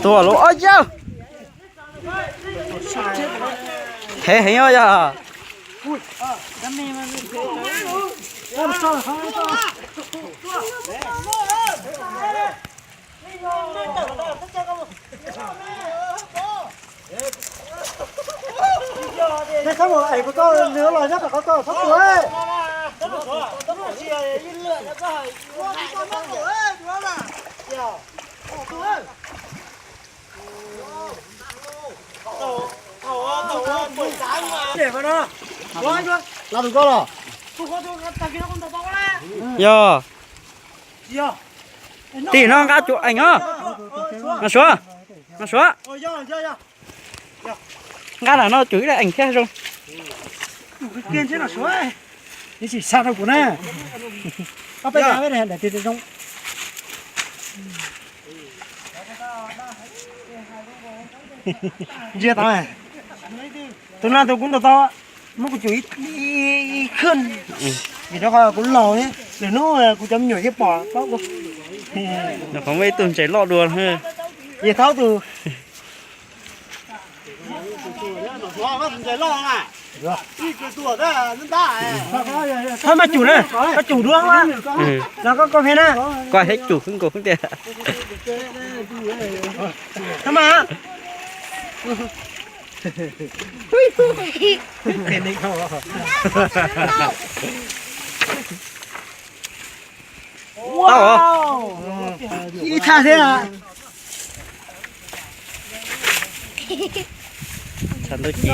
Tuaj los ob yawg. Heev heev os yog. Los tus koj los? Yog. Tim no nqa cuv eem os. Mas Suav, mas Suav, nqa lam no cuv ib daim eem thiab zoo. Ib tsis xa rau kuv na. Ob peb daim peb daim zoo. Ntsia tau, tus no tus kuv ntaus tau, muab kuv cuv ib khwb. Vim rau qhov kuv laus thiab, lwm hnub kuv cov me nyuam thiaj pom paub kuv. Qhov muaj ib tug ntses loj dua. Yog thaub tus. Thov maj cum na, maj cum duab, los koj koj phev na. Koj thiab cum khwb nkaus khwb tiag. Thov maj. Tau os. Ib thaj thiab. Tshav ntuj ci.